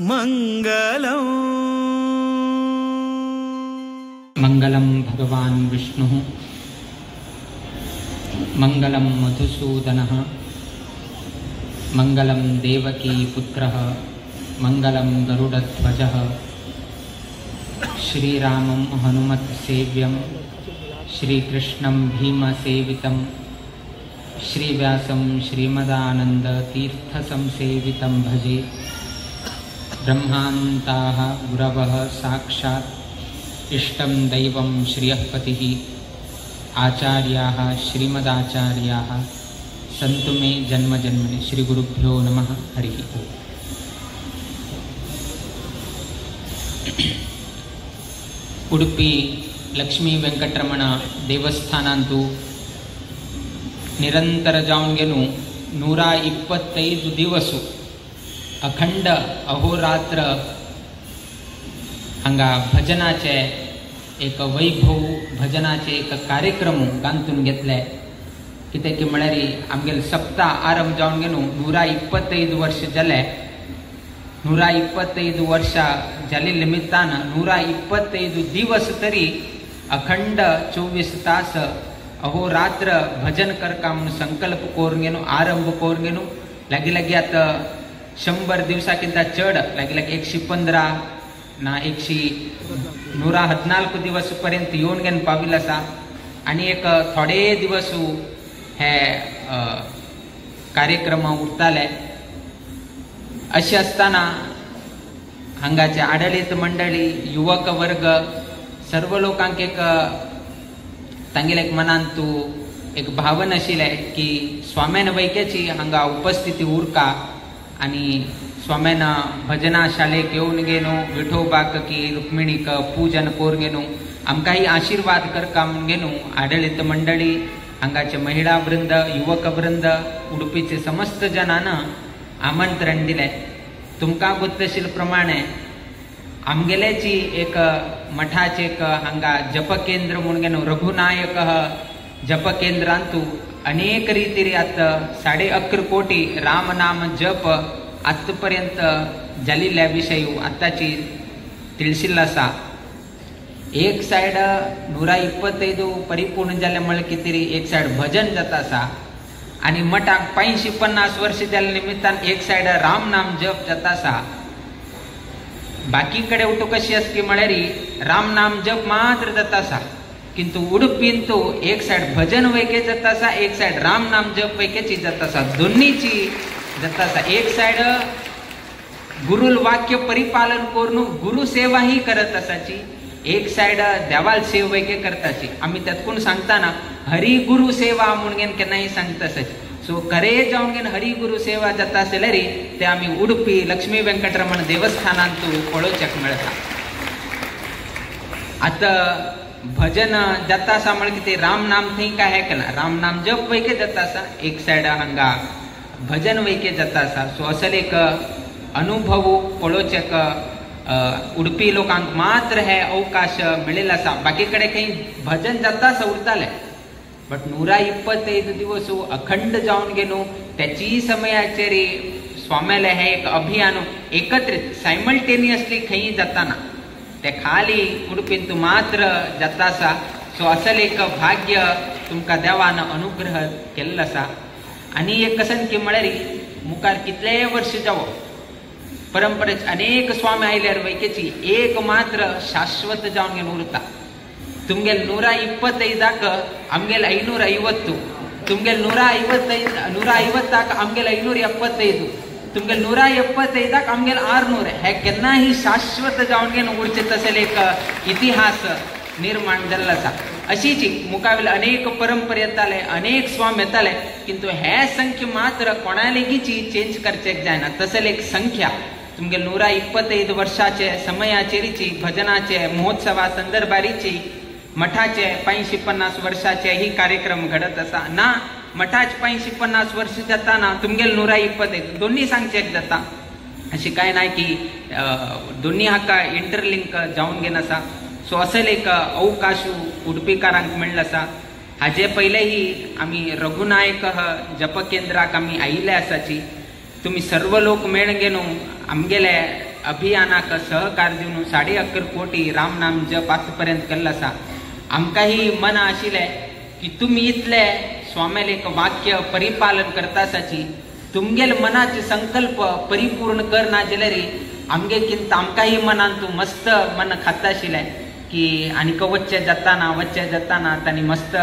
मंगलम। मंगलम भगवान विष्णुः, मंगलम मधुसूदनः, मंगलम देवकी पुत्रः, मंगलम गरुडध्वजः। श्रीरामं हनुमत्सेव्यं, श्रीकृष्णं भीमसेवितं, श्रीव्यासं श्रीमदानन्दतीर्थसंसेवितं भजे। ब्रह्मान्ताः गुरवः साक्षात् इष्टं दैवं श्रियःपतिः, आचार्याः श्रीमदाचार्याः सन्तु मे जन्म जन्मनि। श्रीगुरुभ्यो नमः। हरिः ओम्। उडुपी लक्ष्मी वेंकटरमण ದೇವಸ್ಥಾನಂತೂ ನಿರಂತರ ಜಾವನ್ಗೆನು 125 ದಿವಸ अखंड अहोरात्र हांगा भजनाचे एक वैभव, भजनाचे एक कार्यक्रम गांतून घेतले। कितें की म्हळ्यार आमगेले सप्ताह आरंभ जावन घेवन 125 वर्ष जाले। 125 वर्षां जाले निमित्तान 125 दिवस तरी अखंड 24 तास अहोरात्र भजन करका म्हणून संकल्प करून घेवन आरंभ करून घेवन लागी लागी आतां 100 दिवसाकिंत चड लागी लागी 115 ना 114 दिवस पर्यंत येवन घेवन पाविल्लो आसा। आनी एक थोडे दिवस हे कार्यक्रम उरताले। अशें आसतना हांगाचे आडळीत मंडळी, युवक वर्ग, सर्व लोकांक एक तांगेले एक मनांत एक भावन आशिल्लें की स्वाम्यान वैक्याची हांगा उपस्थिती उरका आनी स्वाम्यान भजना शालेक येवन घेवन विठोबाक की रुक्मिणीक पूजन करून घेवन आमकांय आशिर्वाद करका म्हूण घेवन आडळीत मंडळी, हांगाचे महिला वृंद, युवक वृंद, उडुपीचे समस्त जनान आमंत्रण दिलें। तुमकां गोत्तशील प्रमाणे आमगेल्याची एक मठाचे एक हांगा जपकेंद्र म्हूण घेवन रघुनायक जपकेंद्रांतू अनेक रीती आतां 11.25 कोटी रामनाम जप आतापर्यंत जाल्ल्या विशय आतांची तिळशिल्लो आसा। एक सायड 125 परिपूर्ण जालें म्हळ्यार कितें तरी एक सायड भजन जाता आसा आनी मठाक 85-50 वर्ष जाल्ल्या निमित्तान एक सायड रामनाम जप जाता आसा। बाकी कडे उठो कशी आसा की म्हळ्यार रामनाम जप मात्र जाता आसा, किंतु उडुपींतू एक सायड भजन वैके जाता आसा, एक सायड रामनाम जप वैकेची जाता आसा, दोन्हीची जाता आसा। एक सायड गुरुल वाक्य परिपालन करून गुरु सेवा ही करत आसाची, एक सायड देवाल सेवा वैके करताची। आमी त्यातकून सांगताना हरी गुरु सेवा म्हणून घेवन केन्नाय सांगता आसाची। सो खरे जावन घेवन हरी गुरु सेवा जाता आसल्यार ते आमी उडुपी लक्ष्मी वेंकटरमण देवस्थानांतू पळोवच्याक मेळटा। आतां भजन जाता आसा म्हळ्यार कितें रामनाम थंय काय हें केलां, रामनाम जप वैके जाता आसा, एक सायड हांगा भजन वैके जाता आसा। सो असले एक अनुभव पळोवच्याक उडुपी लोकांक मात्र हे अवकाश मेळिल्लो आसा। बाकी कडेन खंय भजन जाता आसा उरतालें, बट 125 दिवस अखंड जावन गेलो त्याची समयाचेर स्वाम्याले हे एक अभियान एकत्रित सायमल्टेनियसली खंय जाताना ते खाली उडुपींत मात्र जाता आसा। सो असल एक भाग्य तुमकां देवान अनुग्रह केल्लो आसा। आनी एक कसन की म्हळ्यार मुखार कितलेय वर्ष जावो परंपरेच अनेक स्वामी आयल्यार वैकेची एक मात्र शाश्वत जावन घेवन उरता। तुमगेल 125 आमगेल 550, तुमगेल 155 150 आमगेल 575, तुमगेल 175 आमगेल 600 हे केन्नाही शाश्वत जावन घेवन उरचें तसले एक इतिहास निर्माण जाल्लो आसा। अशीच मुखावेले अनेक परंपरा येताले, अनेक स्वामी येताले, किंतु हे संख्या मात्र कोणा लेगीची चेंज करचेक जायना। तसले एक संख्या तुमगेल 125 वर्षाचे समयाचेरीची भजनाचे महोत्सवा संदर्भारीची मठाचे 85-50 वर्षाचे ही कार्यक्रम घडत आसा ना। मठाचे 85-50 वर्ष जाता ना तुमगेल 125 दोन्ही सांगचे जाता, अशी काय ना की दोन्ही हाका इंटरलिंक जावन घेन आसा। सो असल एक अवकाश उडुपीकारांक मेळ्ळो आसा। हाजे पयलेही आमी रघुनायक जपकेंद्राक आमी आयिल्ले आसाची। तुमी सर्व लोक मेळून घेवन आमगेले अभियानाक सहकार दिवन 11.5 कोटी रामनाम जप आतापर्यंत केल्लो आसा. आमकांही मन आशिल्लें की तुमी इतले स्वाम्याले एक वाक्य परिपालन करता आसाची, तुमगेल मनाचे संकल्प परिपूर्ण करना जाल्यार आमगे किंत आमकांही मनान तूं मस्त मन खाता आशिल्लें की आनीक वच्चे जाताना वच्चे जाताना तांणी मस्त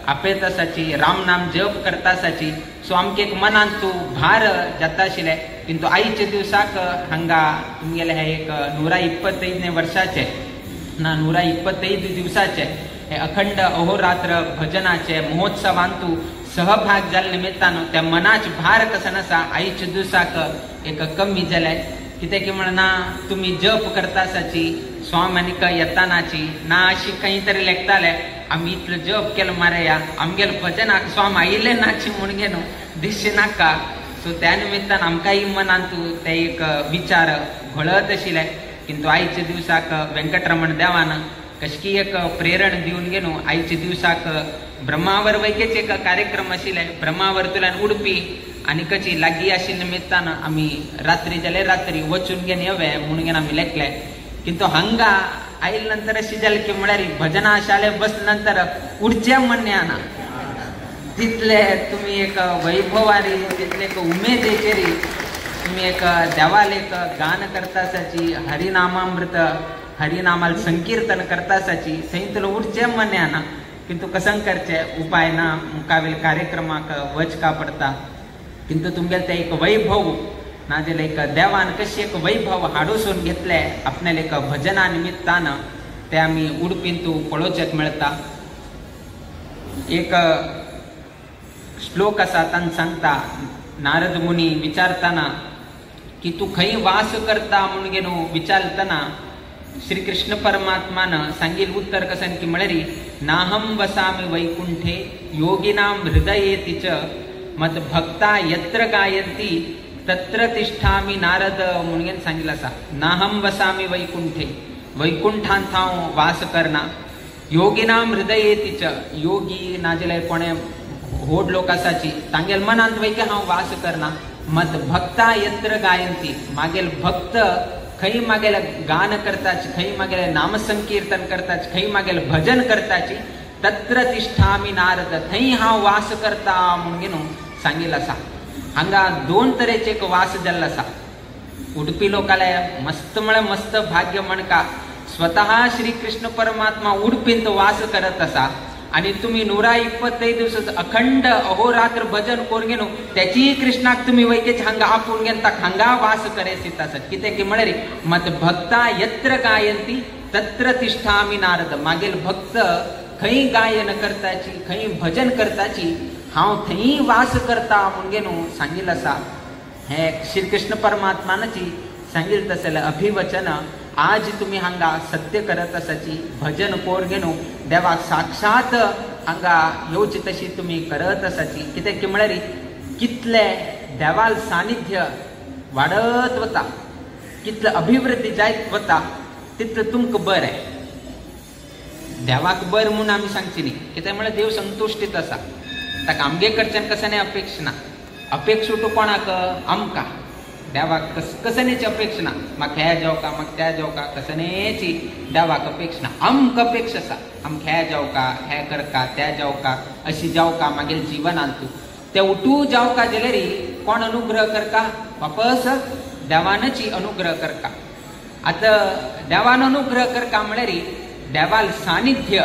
आपेत आसाची, रामनाम जप करता आसाची. सो आमकां एक मनान तूं भार जाता आशिल्लें. किंतु आयच्या दिवसाक हांगा तुमगेले हे एक 125 वर्षाचे ना 125 दिवसाचे हे अखंड अहोरात्र भजनाचे महोत्सवांतू सहभाग जाल्ले निमित्तान त्या मनाचे भार कसं आसा आयच्या दिवसाक एक कमी जालें. कितें की म्हणना तुमी जप करता आसाची स्वामी आनीक येतानाची ना अशी खंय तरी लेखताले आमी इतलो जप केलो मारया आमगेले भजनाक स्वामी आयिल्ले नाची म्हूण गे न्हू दिसचें नाका. सो त्या निमित्तान आमकांय मनांत ते एक विचार घोळत आशिल्ले. किंतु आयच्या दिवसाक वेंकटरमण देवान कशकी एक प्रेरण दिवन गे न्हू आयच्या दिवसाक ब्रह्मावर वैकेचे एक कार्यक्रम आशिल्ले. ब्रह्मावरतल्यान उडपी आनी कशी लागीं आशिल्ल्या निमित्तान आमी रात्री जाल्यार रात्री वचून घेवन येवे म्हणून घेवन आमी लेखले. किंतु हांगा आयले नंतर अशें जालें की म्हळ्यार भजना शाळे बसले नंतर उडचें म्हणणें ना तितले तुमी एक वैभवारी तितले एक उमेदीचेर तुमी एक देवाल एक गान करता आसाची, हरिनामामृत हरिनामाल संकीर्तन करता आसाची, थंय तुला उडचें म्हणणें ना. किंतु कसं करचें उपाय ना, मुखावेल कार्यक्रमाक वचका पडटा. किंतु तुमगेले ते एक वैभव नाजाल्यार एक देवान कशी एक वैभव हाडूसून घेतले आपल्याला एक भजना निमित्तान ते आमी उडपींतू पळोवचेक मेळटा. एक श्लोक आसा तांकां सांगता नारद मुनी विचारतना की तूं खंय वास करता म्हणून गे न्हू विचारतना श्री कृष्ण परमात्मान सांगील उत्तर कसं की म्हळ्यार नाहं वसामि वैकुंठे योगिनां हृदयेति च मत भक्ता यत्र गायन्ति तत्र तिष्ठामि नारद म्हणून सांगितलं आसा. नाहं वसामि वैकुंठे वैकुंठांत हांव वास करना, योगिनां हृदयेति च योगी नाजाल्यार कोणे व्हड लोक आसाची तांगेल मनांत वैके हांव वास करना, मत भक्ता यत्र गायन्ति मागेल भक्त खंय मागेल गान करताची, खंय मागेल नामसंकीर्तन करताची, खंय मागेल भजन करताची तत्र तिष्ठामि नारद थंय हांव वास करता म्हणून न्हू सांगिल्लें आसा. हांगा दोन तरेचे एक वास जाल्लो आसा. उडपी लोकाले मस्त म्हळ्यार मस्त भाग्य म्हणका स्वतः श्री कृष्ण परमात्मा उडपींत वास करत आसा आनी तुमी 125 दिवस अखंड अहोरात्र भजन करून घेवन त्याची कृष्णाक तुमी वैकेच हांगा आपोवन घेवन ताका हांगा वास करेसीत आसत. कितें की म्हळ्यार मत भक्ता यत्र गायन्ति तत्र तिष्ठामि नारद मागेल भक्त खंय गायन करताची खंय भजन करताची हांव थंय वास करता म्हणून गे न्हू सांगिल्लें आसा. हें श्री कृष्ण परमात्मानची सांगिल्लें तसलें अभिवचन आज तुमी हांगा सत्य करत आसाची भजन करून घेवन देवाक साक्षात हांगा येवची तशी तुमी करत आसाची. कित्याक की म्हळ्यार कितले देवाल सानिध्य वाडत वता कितले अभिवृद्धी जायत वता तितलें तुमकां बरें. देवाक बरें म्हूण आमी सांगची न्ही, कित्याक म्हळ्यार देव संतुश्टीत आसा, ताका आमगे कडच्यान कसलें अपेक्षा ना. अपेक्षा टू कोणाक आमकां देवाक कसनेची अपेक्षा ना, म्हाका ह्या जेवका म्हाका त्या जेवका कसनेची देवाक अपेक्षा ना. आमकां अपेक्षा आसा आमकां ह्या जेवका हें करका त्या जेवका अशी जेवका मागीर जिवनांत ते उठू जेवका जाल्यार कोण अनुग्रह करका वापस देवानची अनुग्रह करका. आतां देवान अनुग्रह करका म्हळ्यार देवाल सानिध्य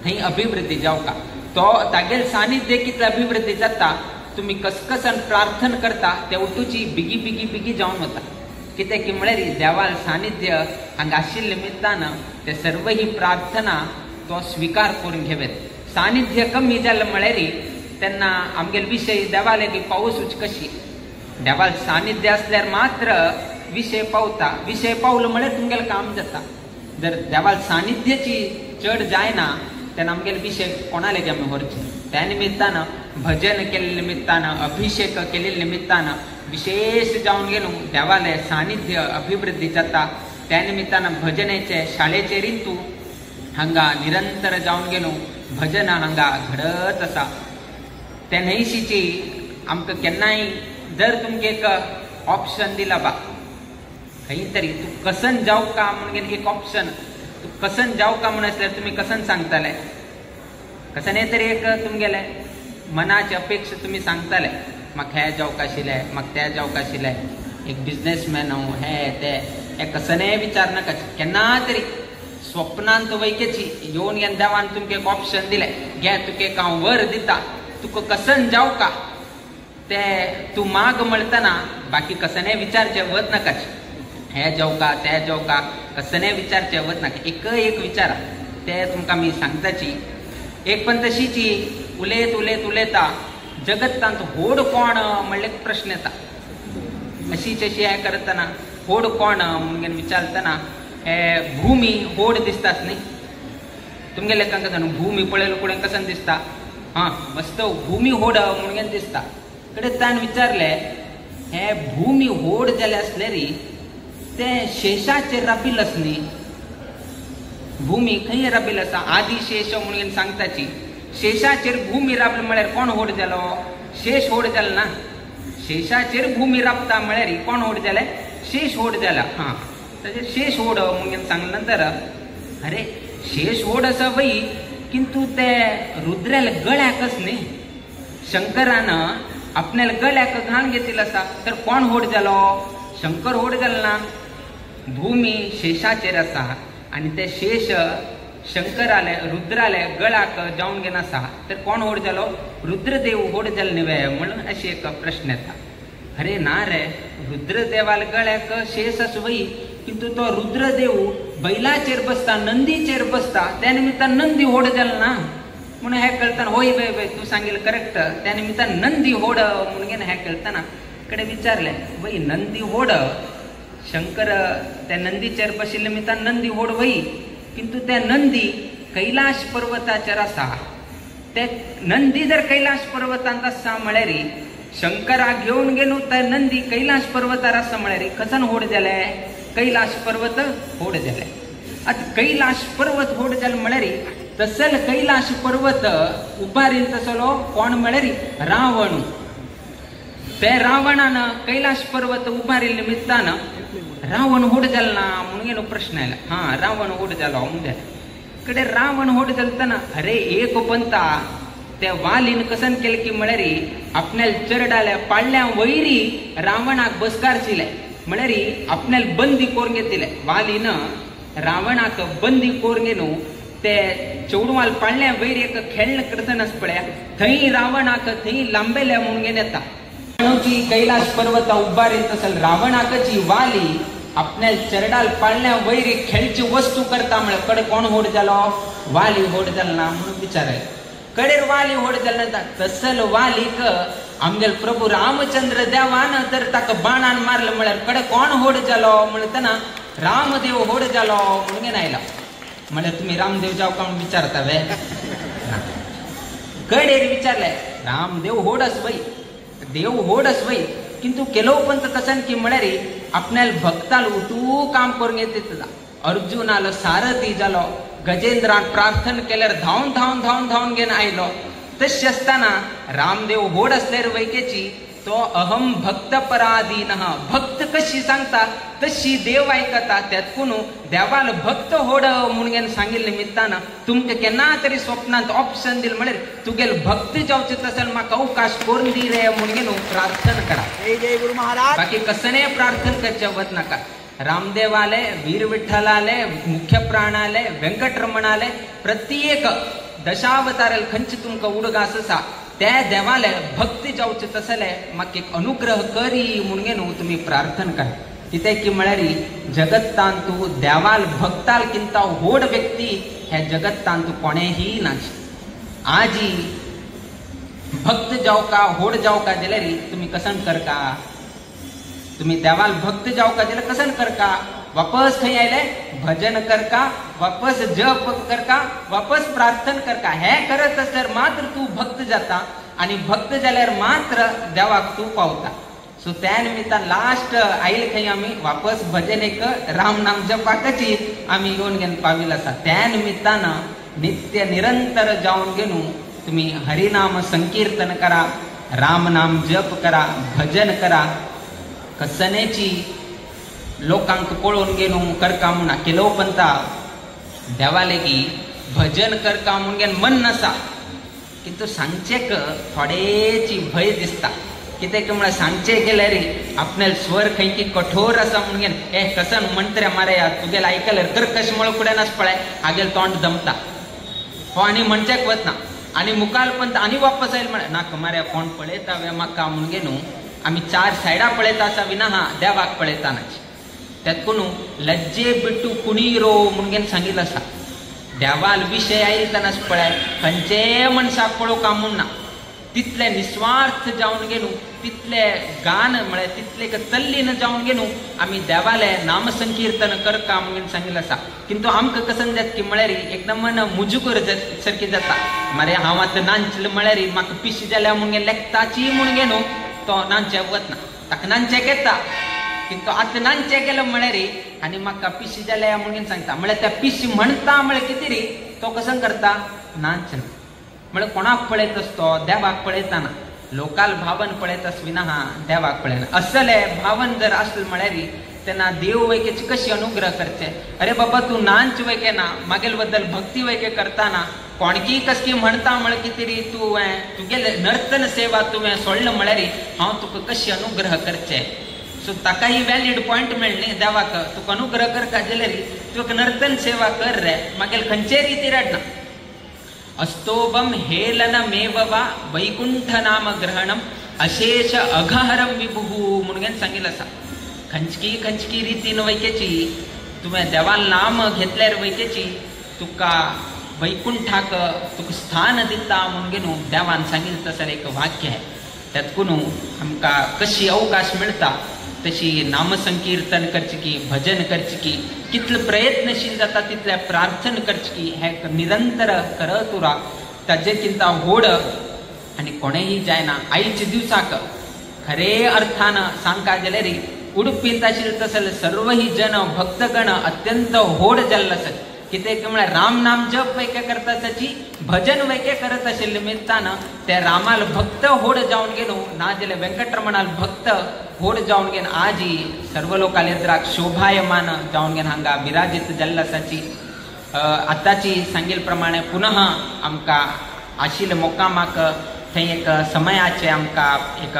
थंय अभिवृद्धी जावका, तो तागेल सानिध्य कितले अभिवृद्धी जाता तुमी कसकसन प्रार्थना करता ते उठूची बिगी बिगी बिगी जावन वता. कित्याक की म्हळ्यार देवाल सानिध्य हांगा आशिल्ले निमित्तान ते सर्व ही प्रार्थना तो स्विकार करून घेवेत. सानिध्य कमी जालें म्हळ्यार तेन्ना आमगेले विशय देवाले पावसूच कशी देवाल सानिध्य आसल्यार मात्र विशय पावता, विशय पावलो म्हळ्यार तुमगेलें काम जाता. जर देवाल सानिध्याची चड जायना तेन्ना आमगेले विशय कोणाले आमी व्हरचे. त्या निमित्तान भजन केल्ले निमित्तान अभिषेक केल्ले निमित्तान विशेष जावन गेलो देवाले सानिध्य अभिवृद्धी जाता. त्या निमित्तान भजनेचे शाळेचे रितू हांगा निरंतर जावन गेलो भजन हांगा घडत आसा. त्या न्हयशीची आमकां केन्नाय जर तुमकां एक ऑप्शन दिला बा खंय तरी तूं कसन जावं का म्हणून एक ऑप्शन, तूं कसन जावं का म्हूण आसल्यार तुमी कसन सांगताले, कसने तरी एक तुमगेले मनाची अपेक्षा तुमी सांगताले, म्हाका हें जावंक आशिल्लें, म्हाका तें जावंक आशिल्लें, एक बिजनेसमॅन हांव, हें तें, हें कसनेय विचार नाका. केन्ना तरी स्वप्नांत वैकेची येवन घेवन देवान तुमकां एक ऑप्शन दिलें, घे तुका एक हांव वर दिता, तुका कसन जावं का तें तूं माग म्हणतना बाकी कसने विचारचें वच नाकाच, हें जावं का तें जावं का कसने विचारचें वच नाका, एक एक विचारा तें तुमकां आमी सांगताची. एक पण तशीची उलयत उलयत उलयता जगत्तांत होड कोण म्हणले प्रश्न येता. अशीच अशी हें करतना होड कोण म्हणून विचारतना हे भूमी होड दिसताच न्ही तुमगे लेखांक न्हू, भूमी पळयलो कडेन कसन दिसता, हां मस्त भूमी होड म्हणून दिसता. कडेन ताणें विचारलें हे भूमी होड जालें आसलें री तें शेशाचेर राबिल्ल आसा न्ही, भूमी खंय राबिल्ल आसा, आदी शेष म्हणून सांगताची, शेशाचेर भूमी राबल म्हळ्यार कोण होड जालो, शेष होड जालो ना, शेशाचेर भूमी राबता म्हळ्यार कोण होड जालें, शेष होड जाला. हां ताचेर शेष होड म्हणून सांगले नंतर अरे शेष होड आसा वय किंतु ते रुद्राल्या गळ्याकच न्ही, शंकरान आपल्याला गळ्याक घाण घेतिल्लो आसा, तर कोण होड जालो, शंकर होड जालो ना. भूमी शेशाचेर आसा आनी ते शेष शंकराले रुद्राले गळाक जावन घेन आसा, तर कोण होड जालो, रुद्रदेव होड जालो न्ही म्हणून अशी एक प्रश्न येता. अरे ना रे, रुद्रदेवाले गळ्याक शेष आसा वय किंतु तो रुद्रदेव बैलाचेर बसता, नंदीचेर बसता, त्या निमित्तान नंदी होड जालो ना म्हणून हें कळतना होय बाय बाय तूं सांगिल्लें करेक्ट, त्या निमित्तान नंदी होड म्हणून हें कळतना कडेन विचारलें वय नंदी होड, शंकर त्या नंदीचेर बशिल्ले निमित्तान नंदी होड वय किंतु त्या नंदी कैलाश पर्वताचेर आसा, ते नंदी जर कैलाश पर्वतांत आसा म्हळ्यार शंकराक घेवन गेलो त्या नंदी कैलाश पर्वतार आसा म्हळ्यार कसन होड जालें, कैलाश पर्वत होड जालें. आतां कैलाश पर्वत होड जालें म्हळ्यार तसल कैलाश पर्वत उबारीन तसलो कोण म्हळ्यार रावण, ते रावणान कैलाश पर्वत उबारिल्ले निमित्तान रावण होड जालो ना म्हणून प्रश्न आयला. हां रावण होड जालो म्हणून कडे रावण होड जालतना अरे एक पंता त्या वालीन कसन केलें की म्हळ्यार आपल्याला चरडाल्या पाडल्या वैरी रावणाक बसकारशिले, म्हळ्यार आपल्याला बंदी करून घेतिले, वालीन रावणाक बंदी करून घेवन ते चेडवाल पाडल्या वैर एक खेळणं करतना पळया थंय रावणाक थंय लांबेल्या म्हणून घेवन येता. कैलाश पर्वता उबारीन तसल रावणाकची वाली आपल्या चरडाल पाळण्या वैरी खेळची वस्तू करता म्हळ्यार कडे कोण होड जालो, वाली होड जालो ना म्हणून विचाराय. कडेर वाली होड जालो ना तसल वालीक आमगेल प्रभू रामचंद्र देवान तर ताका बाणान मारलं म्हळ्यार कडे कोण होड जालो म्हणतना रामदेव होड जालो म्हणून आयला. म्हळ्यार तुमी रामदेव जाव का म्हणून विचारता वे, कडेर विचारले रामदेव होड आस वय, देव होड आस वय किंतु केलो पंत कसन की म्हळ्यार आपल्याला भक्ताल उठू काम करून घेते. अर्जुनालो सारथी जालो, गजेंद्रान प्रार्थना केल्यार धांवन धांवन धांवन धांवन घेवन आयलो. तशें आसतना रामदेव होड आसल्यार वैकेची तो अहम भक्त पराधीन, भक्त कशी सांगता तशी देव आयकता, त्यातून देवाल भक्त होड म्हणून सांगिल्ले निमित्तान तुमकां केन्ना तरी स्वप्नांत ऑप्शन दिल म्हळ्यार तुगेल भक्त जावचे तसल म्हाका अवकाश करून दी रे म्हणून प्रार्थना करा. जय गुरु महाराज. बाकी कसने प्रार्थना करचे वच नाका. रामदेव आले, वीर विठ्ठल आले, मुख्य प्राण आले, व्यंकटरमण आले, प्रत्येक दशावताराल खंयचे तुमकां उडगास आसा त्या देवाले भक्ती जावचे तसले म्हाका एक अनुग्रह करी म्हणून न्हू तुमी प्रार्थना करा. कित्याक की म्हळ्यार जगत्तांतू देवाल भक्ताल किंता व्हड व्यक्ती ह्या जगत्तांतू कोणेही नाच. आजी भक्त जावका व्हड जावका जाल्यार तुमी कसन करका, तुमी देवाल भक्त जावका जाल्यार कसन करका, वापस खंय आयले भजन करका, वापस जप करका, वापस प्रार्थना करका. हे करत आसल्यार मात्र तूं भक्त जाता आनी भक्त जाल्यार मात्र देवाक तूं पावता. सो त्या निमित्तान लास्ट आयले खंय आमी वापस भजन एक राम नाम जपाकची आमी येवन घेवन पाविल्ले आसा. त्या निमित्तान नित्य निरंतर जावन घेवन तुमी हरिनाम संकीर्तन करा, राम नाम जप करा, भजन करा. कसनेची लोकांक पळोवन घेवन करका म्हणा केलो पंता देवा लेगी भजन करका म्हणून घेवन मन नासा किंतु सांगचेक थोडेची भंय दिसता कित्याक म्हळ्यार सांगचें गेल्यार आपणाले स्वर खंय की कठोर आसा म्हणून घेवन हे कसन म्हणत रे मारे तुगेले आयकल्यार कर्कश म्हळो फुडें नास पळय हागेल तोंड दमता हो आनी म्हणच्याक वतना आनी मुखार पंत आनी वापस आयल म्हळ्यार नाका मारे कोण पळयता वे म्हाका म्हणून घेवन आमी चार सायडां पळयता आसा विना हा देवाक पळयता नाची त्यात लज्जे बिट्टू कुणीरो म्हणून घेवन सांगिल्लें आसा देवाल विशय आयिल्लो पळय खंयचेय मनशाक पळोवंक म्हूण ना तितले निस्वार्थ जावन घेवन तितले गान म्हळ्यार तितले तल्लीन जावन घेवन आमी देवाले नामसंकीर्तन करका म्हणून सांगिल्लें आसा किंतु आमकां कसन जाता की म्हळ्यार एकदम मुजुकर सारकी जाता मरे हांव आतां नांचलें म्हळ्यार म्हाका पिशी जाल्या म्हणून लेखताची म्हणून घेवन तो नांचे वतना ताका नांचेक येता किंतु आतां नांचे गेलो म्हळ्यार आनी म्हाका पिशी जाल्या म्हणून सांगता म्हळ्यार त्या पिशी म्हणटा म्हळ्यार कितें रे तो कसो करता नाच म्हळ्यार कोणाक पळयत आसतो देवाक पळयताना लोकाल भावन पळयत आसविना हा देवाक पळयना असले भावन जर आसलें म्हळ्यार तेन्ना देव वैकेची कशी अनुग्रह करचे अरे बाबा तूं नाच वैके ना मागेल बद्दल भक्ती वैके करताना कोणकी कसकी म्हणटा म्हळ्यार कितें रे तुवें तुगेले नर्तन सेवा तुवें सोडलें म्हळ्यार हांव तुका कशी अनुग्रह करचे सो ताकाही व्हॅलीड पॉयंट मेळ्ळें देवाक तुका अनुग्रह करता जाल्यार तुका नर्तन सेवा कर रे मागीर खंयचे रिती रडना अस्तोबम हेलनमेव वा वैकुंठ नाम ग्रहणम अशेष अघहरम विभुः म्हणून सांगिल्लें आसा खंयची खंयची रितीन वैकेची तुवें देवान नाम घेतल्यार वैकेची तुका वैकुंठाक तुका स्थान दिता म्हणून घेवन देवान सांगिल्लें तसलें एक वाक्य आहे त्यातकून आमकां कशी अवकाश मेळटा तशी नामसंकीर्तन करची की भजन करची की कितले प्रयत्नशील जाता तितले प्रार्थना करची की हे निरंतर करत उरा ताजे किंता होड आनी कोणेंय जायना आयच्या दिवसाक खरे अर्थान सांगका जाल्यार उडुपींत आशिल्ले तसले सर्वही जन भक्तगण अत्यंत होड जाल्ले आसत कित्याक म्हळ्यार राम नाम जप वैके करता ताची भजन वैके करत आशिल्ले निमित्तान ते रामाल भक्त होड जावन गेलो ना जाल्यार वेंकटरमणाल भक्त होड जावन गेन आजी सर्व लोकांक एदराक शोभायमान जावन गेन हांगा विराजीत जाल्ले आसाची आतांची सांगिल्ले प्रमाणे पुनः आमकां आशिल्ले मोकामाक थंय एक समयाचें आमकां एक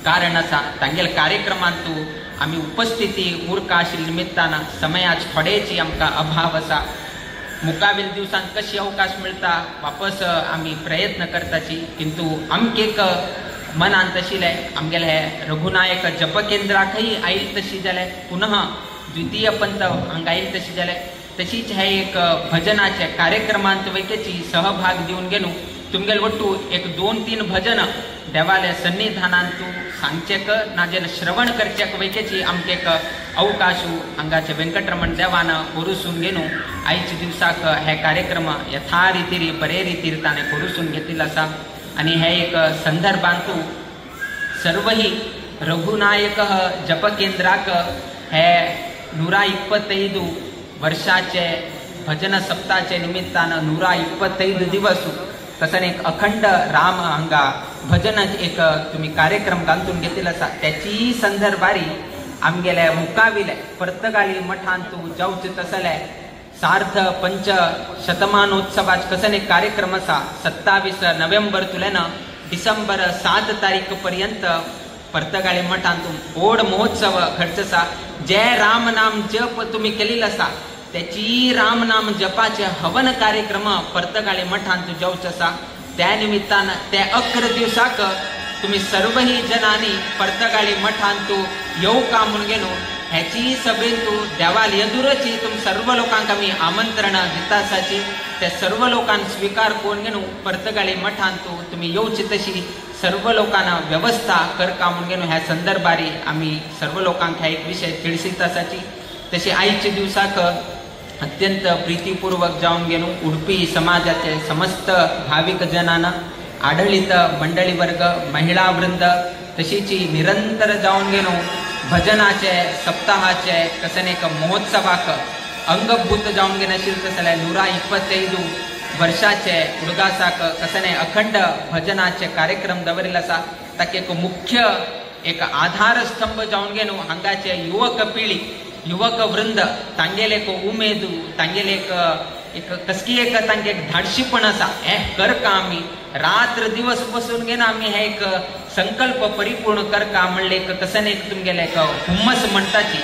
कारण आसा तांगेले कार्यक्रमांतू आमी उपस्थिती उरका आशिल्ले निमित्तान समयाच थोडेची आमकां अभाव आसा मुखावेल दिवसांत कशी अवकाश मेळटा वापस आमी प्रयत्न करताची किंतु आमकां एक मनांत आशिल्लें आमगेले हे रघुनायक जपकेंद्राकय आयिल्ले तशी जाल्यार पुनः द्वितीय पंत हांगा आयिल्ले तशी जाल्यार तशीच हे एक भजनाचे कार्यक्रमांत वैकेची सहभाग दिवन घेवन तुमगेले वट्टू एक 2-3 भजन देवाले सन्निधानांतू सांगचेक नाजाल्यार श्रवण करचेक वैकेची आमकां एक अवकाश हांगाचे वेंकटरमण देवान कोरुसून घेवन आयच्या दिवसाक हे कार्यक्रम यथा रितीर बरे रितीर ताणें कोरुसून घेतिल्लो आसा आनी हे एक संदर्भांतू सर्वही रघुनायक जपकेंद्राक हे 125 वर्षाचे भजन सप्ताचे निमित्तान 125 दिवस तसं एक अखंड राम हांगा भजन एक तुम्ही कार्यक्रम घालून घेतिल्लो आसा त्याची संदर्भारी आमगेले मुकाविले पर्तगाळी मठांतू जावचे तसले सार्थ पंच शतमानोत्सवाच कसन एक कार्यक्रम आसा 27 नोव्हेंबर तुल्यान डिसेंबर 7 तारीख पर्यंत पर्तगाळी मठांतू व्हड महोत्सव घडचो आसा जे राम नाम जप तुम्ही केलेलो आसा त्याची राम नाम जपाचे हवन कार्यक्रम पर्तगाळी मठांत जावचो आसा त्या निमित्तान त्या 11 दिवसाक तुम्ही सर्वही जनांनी पर्तगाळी मठांतू येवका म्हणून घेवन ह्याची सभेंतू देवाल येदुरची तुम सर्व लोकांक आमी आमंत्रण दिता आसाची त्या सर्व लोकांक स्विकार करून घेवन पर्तगाळी मठांतू तुमी येवची तशी सर्व लोकांना व्यवस्था करका म्हणून घेवन ह्या संदर्भारी आमी सर्व लोकांक ह्या एक विशय तिळसीत आसाची तशी आयच्या दिवसाक अत्यंत प्रीतीपूर्वक जावन घेवन उडपी समाजाचे समस्त भाविक जनांना आडळीत मंडळी वर्ग महिला वृंद तशीची निरंतर जावन घेवन भजनाचे सप्ताहाचे कसन एक महोत्सवाक अंगभूत जावन घेवन आशिल्ले तसले 125 वर्षाचे उडगासाक कसने अखंड भजनाचे कार्यक्रम दवरिल्ले आसा ताका एक मुख्य एक आधारस्तंभ जावन घेवन हांगाचे युवक पिळी युवक वृंद तांगेले एक उमेद तांगेले एक एक कसकी एक तांगे एक धाडशीपण आसा हे करका आमी रात्र दिवस बसून घेवन आमी हे एक संकल्प परिपूर्ण करका म्हणले एक कसन एक तुमगेले एक हुम्मस म्हणटाची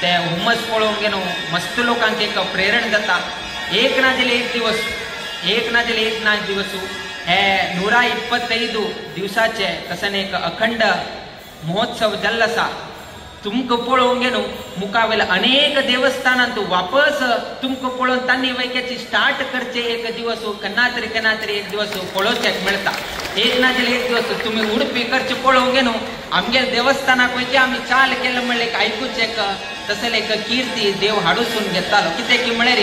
ते हुम्मस पळोवन घेवन मस्त लोकांक एक प्रेरण जाता. एक ना जाल्यार एक दिवस एक ना जाल्यार एक ना दिवस हे 125 दिवसाचे कसन एक अखंड महोत्सव जाल्लो आसा. तुमकां पळोवंक घेवन मुखावेल्या अनेक देवस्थानांत वापस तुमकां पळोवन तांणी वैक्याची स्टार्ट करचे एक दिवस केन्ना तरी केन्ना तरी एक दिवस पळोवचेक मेळटा. एक ना जाल्यार एक दिवस तुमी उडपी करचे पळोवंक घेवन आमगेले देवस्थानाक वयचे आमी चाल केलें म्हणलें एक आयकुचेक तसले एक किर्ती देव हाडूसून घेतालो. कितें की म्हळ्यार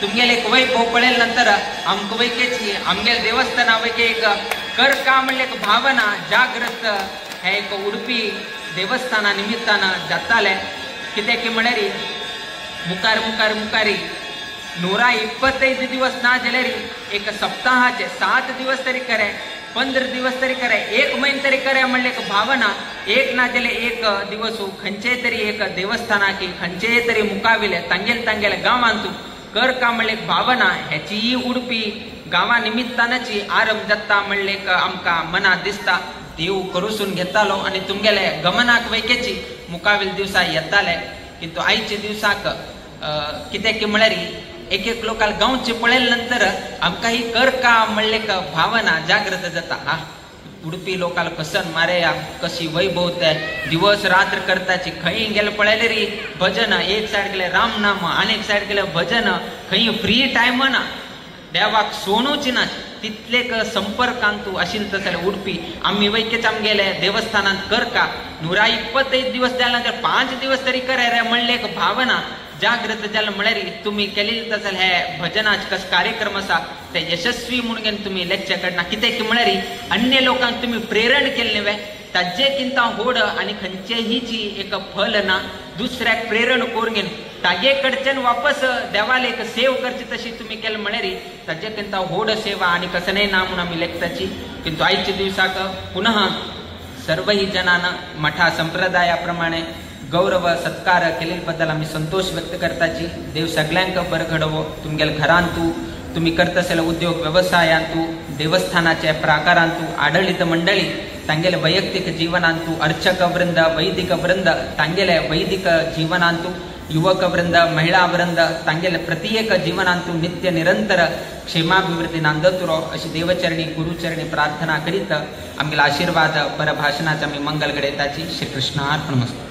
तुमगेले एक वैभव पळयले नंतर आमकां वैकेची आमगेले देवस्थाना वैके एक करका म्हणलें एक भावना जागृत हे एक उडपी देवस्थाना निमित्तान जाताले. कितें की म्हळ्यार मुखार मुखार मुखारी 125 दिवस ना जाल्यार एक सप्ताहाचे 7 दिवस तरी करे 15 दिवस तरी करे एक म्हयनो तरी करे म्हणलें एक भावना एक ना जाल्यार एक दिवस खंयचे तरी एक देवस्थानाक खंयचे तरी मुखाविले तांगेले तांगेले गांवांत कर का म्हणलें एक भावना हेची उडपी गांवा निमित्तानाची आरंभ जाता म्हणलें एक आमकां मनात दिसता. देव करूसून घेतालो आनी तुमगेले गमनाक वैकेची मुखावेल दिवसा येताले. किंतु आयच्या दिवसाक कितें की म्हळ्यार एक एक लोकांक गांवचे पळयले नंतर आमकां ही कर का म्हणलें एक भावना जागृत जाता. हा उडपी लोकांक कसन मारे कशी वैभव ते दिवस रात्र करताची खंय गेले पळयले री भजन एक सायड गेले राम नाम आनी एक सायड गेले भजन खंय फ्री टायम ना देवाक सोणूची ना तितलेक संपर्कांत आशिल्ले तसले उडपी आमी वैकेच आमगेले देवस्थानांत करका 125 दिवस जाले नंतर 5 दिवस तरी करे रे म्हणले एक भावना जागृत जाले म्हळ्यार तुमी केलेले तसले हे भजनाचे कस कार्यक्रम आसा ते यशस्वी म्हणून तुमी लेखचे कडना. कितें की म्हळ्यार अन्य लोकांक तुमी प्रेरण केल्लें वे ताजे किंता होड आनी खंयचेहीची एक फल ना दुसऱ्याक प्रेरण करून घेवन ताजे कडच्यान वापस देवाले एक सेव करची तशी तुमी केलें म्हळ्यार ताजे किंता होड सेवा आनी कसनय ना म्हणून आमी लेखताची. किंतु आयच्या दिवसाक पुनः सर्वही जनान मठा संप्रदाया प्रमाणे गौरव सत्कार केले बद्दल आमी संतोष व्यक्त करताची. देव सगळ्यांक बरं घडोवो. तुमगेले घरांतू तुमी करता उद्योग व्यवसायांतू देवस्थानाच्या प्राकारांतू आडळीत मंडळी तांगेले वैयक्तिक जीवनांतू अर्चक वृंद वैदिक वृंद तांगेले वैदिक जीवनांतू युवक वृंद महिला वृंद तांगेले प्रत्येक जीवनांतू नित्य निरंतर क्षेमाभिवृद्धी नांदतुरो अशी देवचरणी गुरुचरणी प्रार्थना करीत आमगेला आशीर्वाद परभाषणाचा मी मंगल घडयताची. श्रीकृष्णार्पणमस्तु.